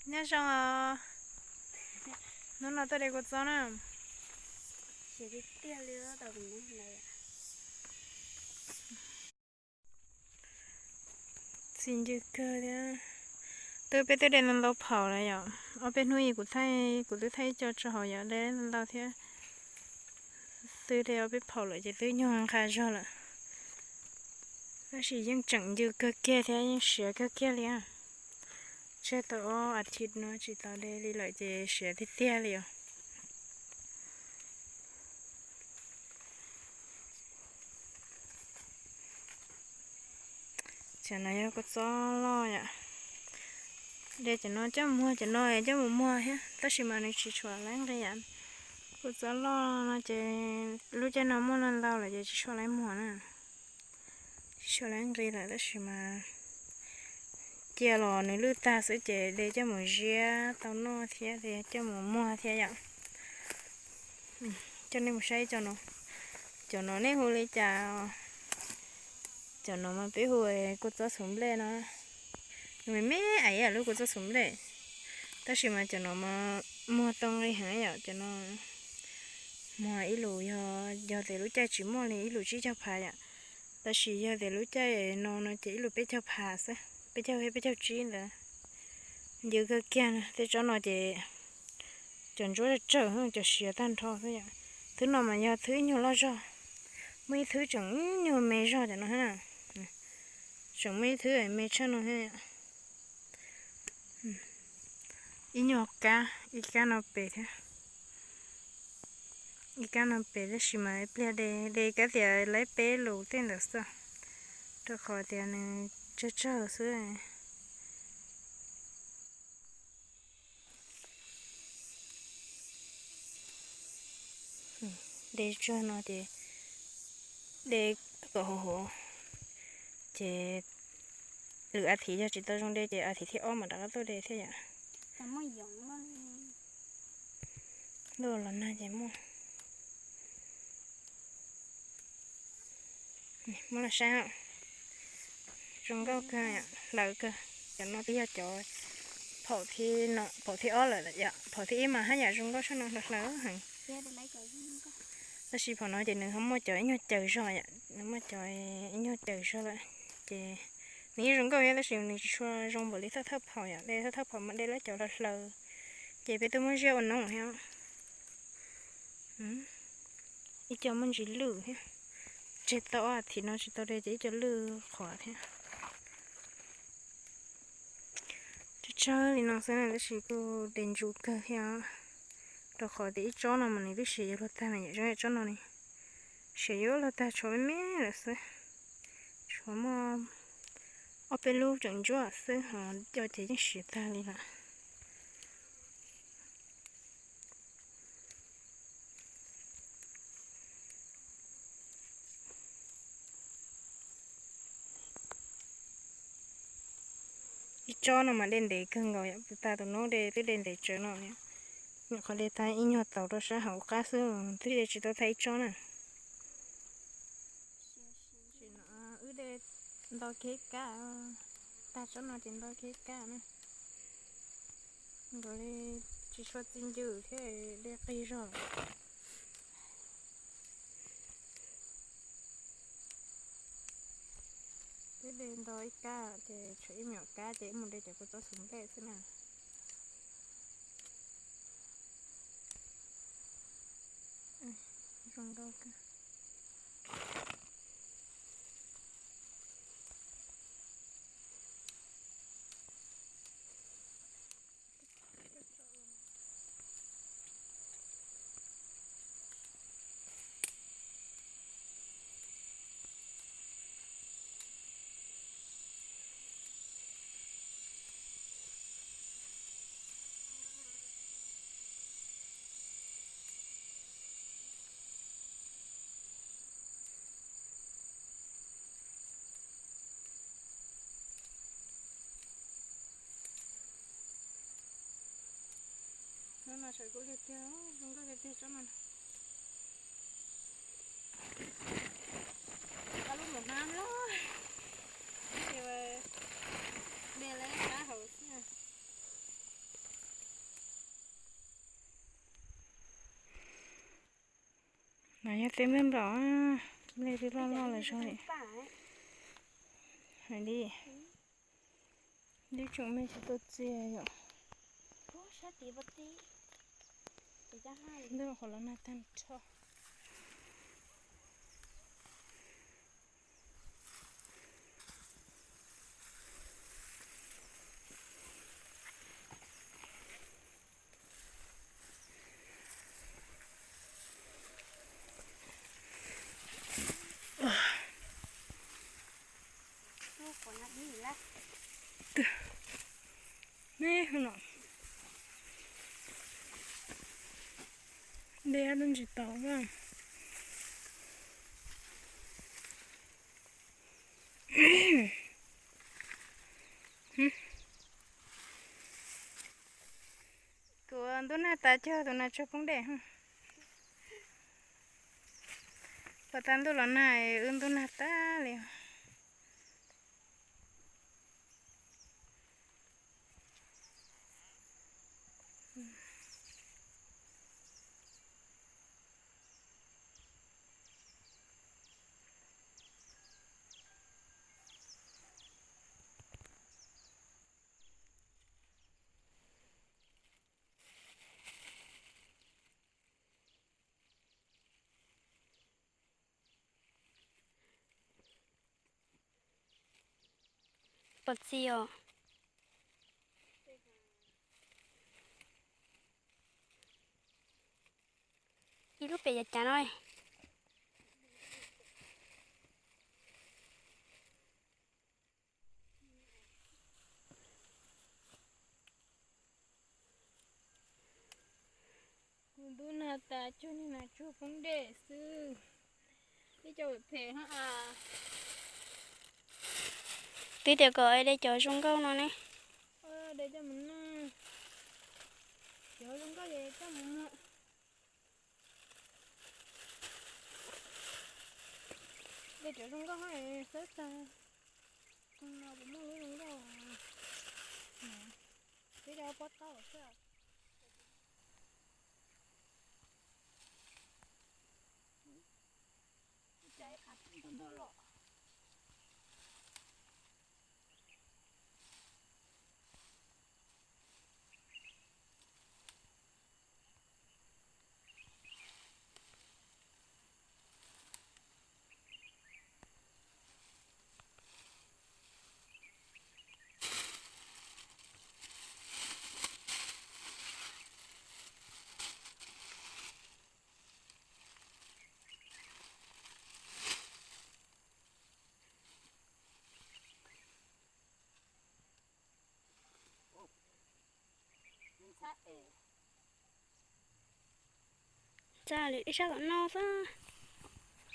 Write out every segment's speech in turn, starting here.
Nyob zoo os. Hnub no tuaj de kua txob na. Txi ncw kawg thiab. Twb peb twb de ntau ntau phaum lawm yom. Ob peb hnub ib kuv thaij, kuv twb thaij ib co tso hauv yom, de ntau ntau thiab. Twb de ob peb phaum lawm ces twb nyuag nqa zog lawm. Tab sis yeej tseem ncw kawg kiag thiab yeej siav kawg kiag li. Tseg tau ob a thiv no tsis tau de li lawm ces siav tiag tiag li os. Cov no yog kua txob loj yom. De cov no coj mus muag, cov no coj mus muag thiab tab sis mas nws tsis tshua laib nqi yom. Kua txob loj no ces lub caij no muaj ntau ntau lawm ces tsis tshua laib muag na. Tsis tshua laib nqi lawm tab sis mas cia los nws lwj tag xwb ces de coj mus ziab tau noj thiab de coj mus muag thiab yom. Coj nej mus saib cov no. Cov no nej hu li cas? Cov no mas peb hu kua txob xub nplej no. Nws me me ais lub kua txob xub nplej. Tab sis mas cov no mas muag tau nqi heev yom, cov no muag ib lus yog, yog tias lub caij tsis muaj li ib lus tsib caug phav yom. Tab sis yog tias lub caij no no ces ib lus peb caug phav xwb, peb caug, peb caug tsib ntawd. Ncw kawg kiag na, tej tsob no ces cov ntsuab tsawg tsawg, cov siav tag nrho xwb yom. Thwb no mas yog thwb ib nyuag loj zog, muaj ib thwb tseem ib nyuag me zog cov no na. Tseem muaj ib thwb me tshaj no thiab. Ib nyuag kab, ib kab no pem thiab. Ib kab no pem tab sis mas ib pliag de, de kab tias laib peb lus tej ntawd xwb, rau qhov tias nws tsawg tsawg xwb. De tsuag no ces de kom huv huv, ces lwm a thiv yog tsis tau zoo de ces a thiv thib ob mam rov qab tuaj de thiab yom. Luaj los nag ces muaj. Muab los saib, zoo nkauj kawg, hlawv kawg. Cov no twb yog cov phaum thib, phaum thib ob lawm yom, phaum thib ib mas haj yam zoo nkauj tshaj no, hlawv hlawv heev. Tab sis phaum no ces nws ho muaj cov ib nyuag caws zog yom, nws muaj cov ib nyuag caws zog lawm, ces nws yeej zoo nkauj thiab tab sis nws tsis tshua zoo npaum li thawj thawj phaum yom, de thawj thawj phaum mas de lawv cov hlawv hlawv, ces peb twb muab ziab ua noob thiab. Ib co muaj ntsis lwj thiab, tseg tau ob a thiv no tsis tau de ces ib co lwj qhuav thiab. Tsawg tsawg li no xwb na tab sis kuj de ntsus kawg thiab, rau qhov tias ib tsob no mas nws twb siav yuav luag tag na yom, zoo li tsob no ne, siav yuav luag tag tshuav me me lawm xwb, tshuav muaj ob peb lub tseem ntsuab xwb ho co ces yeej siav tag li lawm. Ib tsob no mas dej ntev kawg nkaus yom, tag tus nub de twb de ntev tsawv no, nyuam qhuav de tag ib nyuag taus rau sab hauv qab xwb twb de tsis tau tag ib tsob na. Wb de nto kiag ib kab, tag tsob no ces nto kiag ib kab na. Nkaus li tsis tshua txi ncw thiab de qig zog. Twb de nto ib kab ces tshuav ib me nyuam kab ces wb mus de cov kua txob xub nplej xwb na. Zoo nkauj kawg. Hnub no sawv kub li tiag, zoo nkauj li tiag tsob no. Ob lub mus hnab loj, de lawv qab hauv xwb. Yog tej nplej nplaum, nplej twb loj loj los zog li. Hais li, twb tseem me tsis tau txias yom. Ntuj, qhov los nag tag nrho. Neb no, dej dab ntsis tau a. Kuv ntub nag tas cog tus nas tsuag poob dej. Puag ta ntuj los nag, wb ntub nag tas li. Pom txiv os. Ib lub pem yav cav no. Kuv ntub nag tas cog niag nas tsuag poob dej xwb. Ib co phem phem. Twb tias kom de cov zoo nkauj no ne. De coj mus noj. Cov zoo nkauj ces coj mus muag. De cov zoo nkauj xwb tag. Tus no kuv muaj lub zoo nkauj. Twb cov pob taub xwb. Txaj lwm ib sab tom no xwb,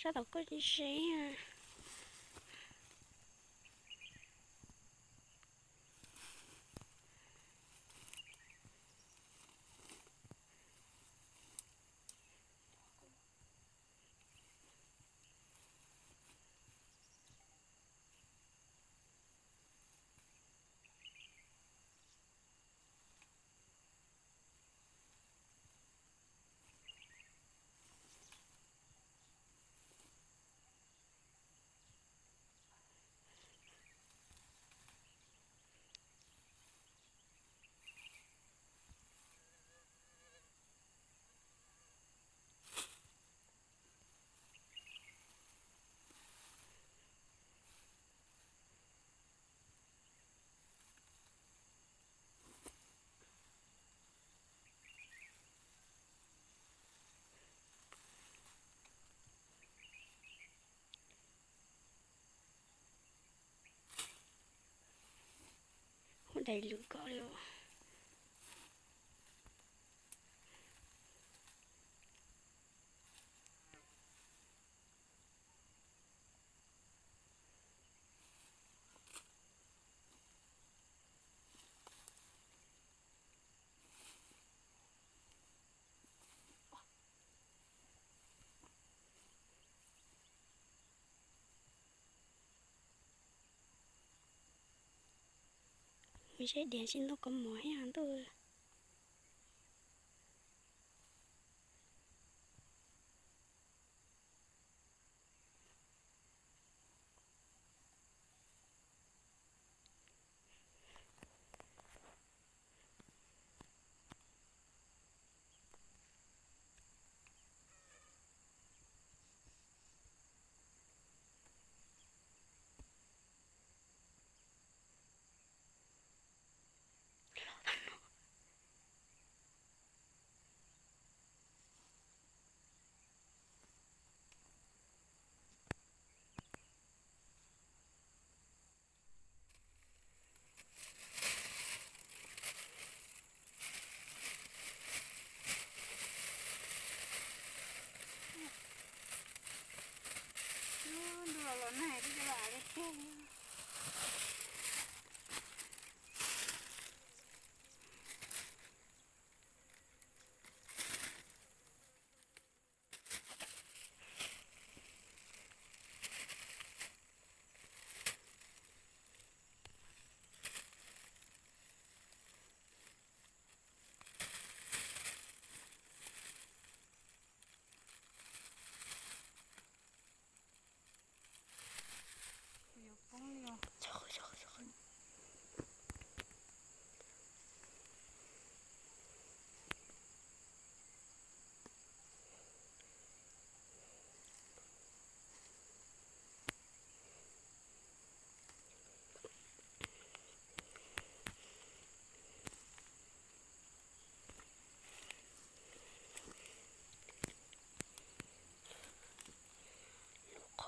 sab tom koj tsis ze. Hu dais lwm kom li. Seb diav tsis ntau kov mov thiab ntuj.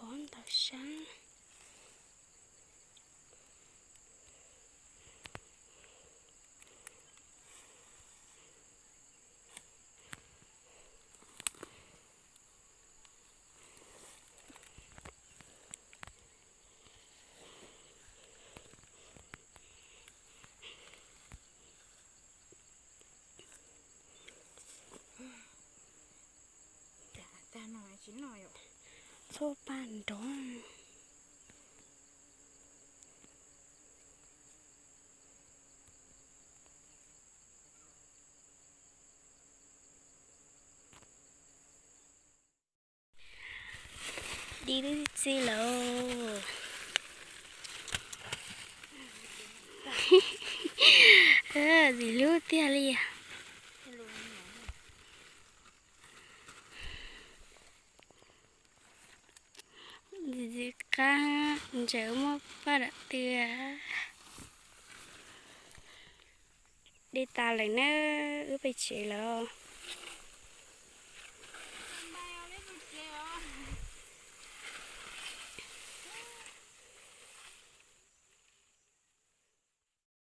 Ob ntawm sab. Txhua paj nrov. Di twb txi lawm. Ntxim hlub tiag li. Ntxim qab ntsaws muaj paj dam tw. Di tas lawm na, wb pem tsev lawm.